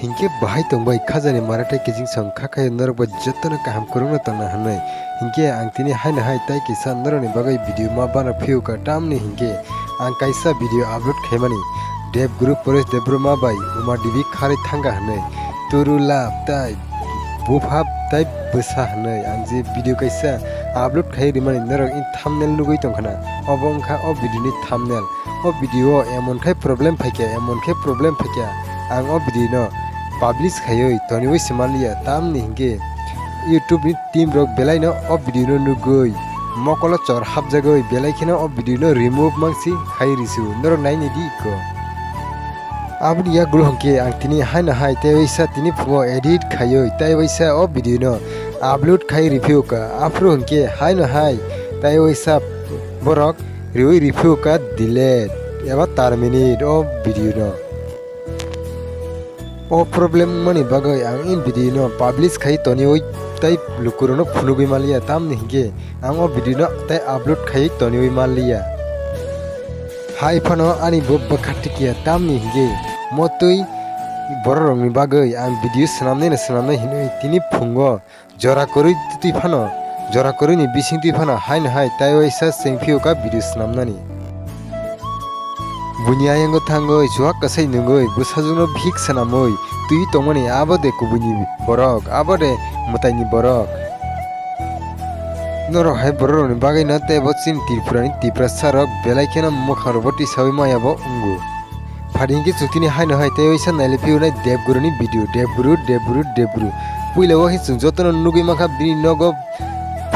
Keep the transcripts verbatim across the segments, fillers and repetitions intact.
Hinkhe bahai tongbai khajani marathai kiching song kha khe norok bai jotono kaham kwrwngno tongna hwnwi. Hinkhe ang tini haino hai tai kisa norokni bagwi video ma bana phiyuka, tamni hinkhe ang kaisa video upload khaimani Dev Guru Paresh Debbarma bai Uma Devi kharwi thangkha hwnwi. Turu lab tai bupha tai bwsa hwnwi ang je video kaisa upload khai rimani norok in thumbnail nugwi tongkhana. Obo wngkha o video ni thumbnail. O video o emon khai problem phaikha, emon khai problem phaikha, ang o video no publish khaiwi toniwi se manliya, tamni hinkhe YouTube ni team rok belai no o video no nugwi mokolo chor hapjagwi belai kheno o video no remove mangsi khai risu, norok naini di ko. Aboni yagulo hinkhe ang tini haino hai tei waisa tini phungo edit khaiwi tei waisa o video no upload khai riphiuka, aphuru hinkhe haino hai tei waisa borok riwi riphiuka delete eba terminate o video no. O problem wngmani bagwi ang in video no publish khai toniwi tei lukurokno phunugwi manliya, tamni hinkhe ang o video no tei upload khai toniwi manliya. Hai phano ani bo bwkha tikya, tamni hinkhe motwi bororokni bagwi ang video swnamnai no swnamnai hinwi tini phungo jora kwrwi twi phano, jora kwrwini bising twi phano haino hai tei waisa chengphiyuka video swnamnani. Buini ayango thangwi chuak kwsai nungwi bwsajwkno bihik swnamwi twi tongmani abo de kubuini borok, abo de mwtaini borok. Norok hai bororokni bagwino tei bo chini Tripurani Tiprasa rok belai kheno mwkhangrokbo tisawi maya bo wngo. Phadi hinkhe chwng tini haino hai tei waisa nailaiphiyunai Debguruni video, Debguru, Debguru, Debguru. Puila o khe chwng jotono nugwi mankha bini nogo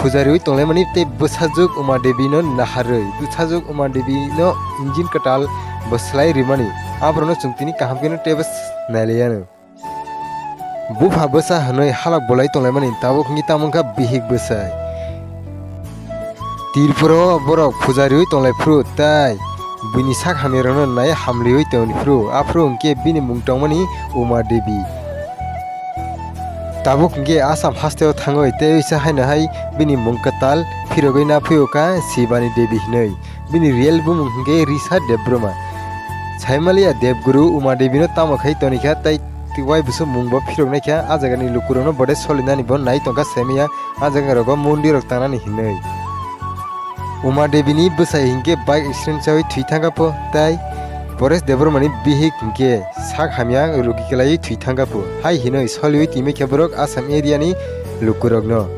puja riwi tonglaimani tei bwsajwk Uma Devi no naharwi, bwsajwk Uma Devi no engine kwtal bwslai rimani. Aborokno chwng tini kaham kheno teibo nailaiano. Bupha bwsa hwnwi halok bolai tonglaimani, tabuk wngwi tamo wngkha bihik bwsai. Tripura o borok puja riwi tonglai phuru tei buini sak hamyarokno nai hamliwi tongni phuru, aphuru hwnkhe bini mung tongmani Uma Devi. Tabuk hwnkhe Assam hasteo thangwi tei uisa haino hai bini mung kwtal phirogwi na phiyokha Shivani Devi hwnwi. Bini real bumung hwnkhe Risa Debbarma. Saimaliya Debguru Uma Devi no tamo khai tonikha tei wai bwswk mung bo phirok naikha, ah jagani lukurokno bode solinani bo nai tongkha saimaya, ah jaga rogo mondir rok tangnani hinwi. Uma Devi ni bwsai hwnkhe bike accident chawi thwi thangkha pho tei Paresh Debbarma ni bihik hwnkhe sak hamya rugi kwlaiwi thwi thangkha pho hai hinwi soliwi timi khe borok Assam area ni lukurokno.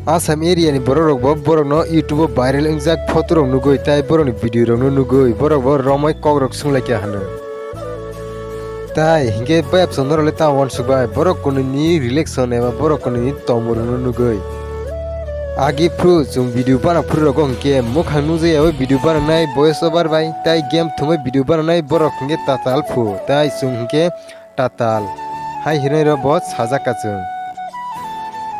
Assam area ni borok rok bo borok no YouTube o viral wngjak photo rok nugwi tei borok ni video rok no nugwi borok bo romwi kok rok sung lai kha hwno. Tai hinkhe bayap chwng norok le tamo uansuk bai borok kwnwi ni relation eba borok kwnwi ni tongmung rok no nugwi. Agi phuru chwng video bana phuru rogo hinkhe mukhang nukjaya bai video bana nai voice over bai tai game thumwi video bana nai borok hinkhe tatal phu tai chwng hinkhe tatal hai hinwi rok bo sajak ka chwng.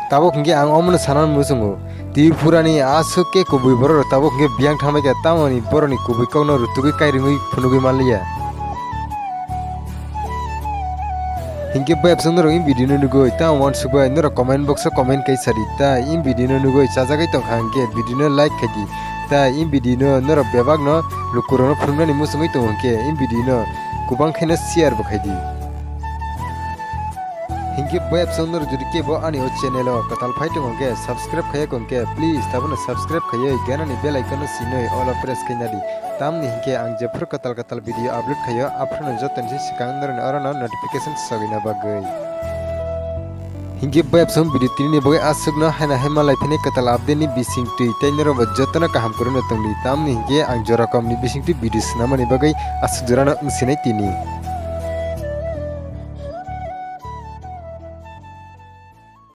Tabuk hinkhe ang omono sana muchungo, Tripura ni aswk khe kubui borok rok tabuk hinkhe biyang thambai kha, tamoni borok ni kubui kok no rutugwi kairwngwi phunugwi manliya. Hinkhe bayap chwng norok in video no nugwi tamo uansuk bai norok comment box o comment kai sadi, tai in video no nugwi chajagwi tongkha hinkhe video no like khaidi, tai in video no norok bebak no lukurok no phunuknani muchungwi tongo hinkhe in video no kwbang khe no share bo khaidi. Hinkhe bayap chwng norok jodi kebo ani o channel o kwtal phai tongo hinkhe subscribe khaiya hinkhe please tabukno subscribe khaiwi ganani bell icon no sinwi all o press khaina di. Tamni hinkhe ang jephru kwtal kwtal video upload khaio aphruno jotoni se swkang norokni orono notification sogwina bagwi. Hinkhe bayap chwng video tinini bagwi aswkno haino hai malai phini kwtal update ni bisingtwi tei norokbo jotono kaham kwrwngno tongdi tamni hinkhe ang jora komni bisingtwi video swnamani bagwi aswk jorano wngsinai tini.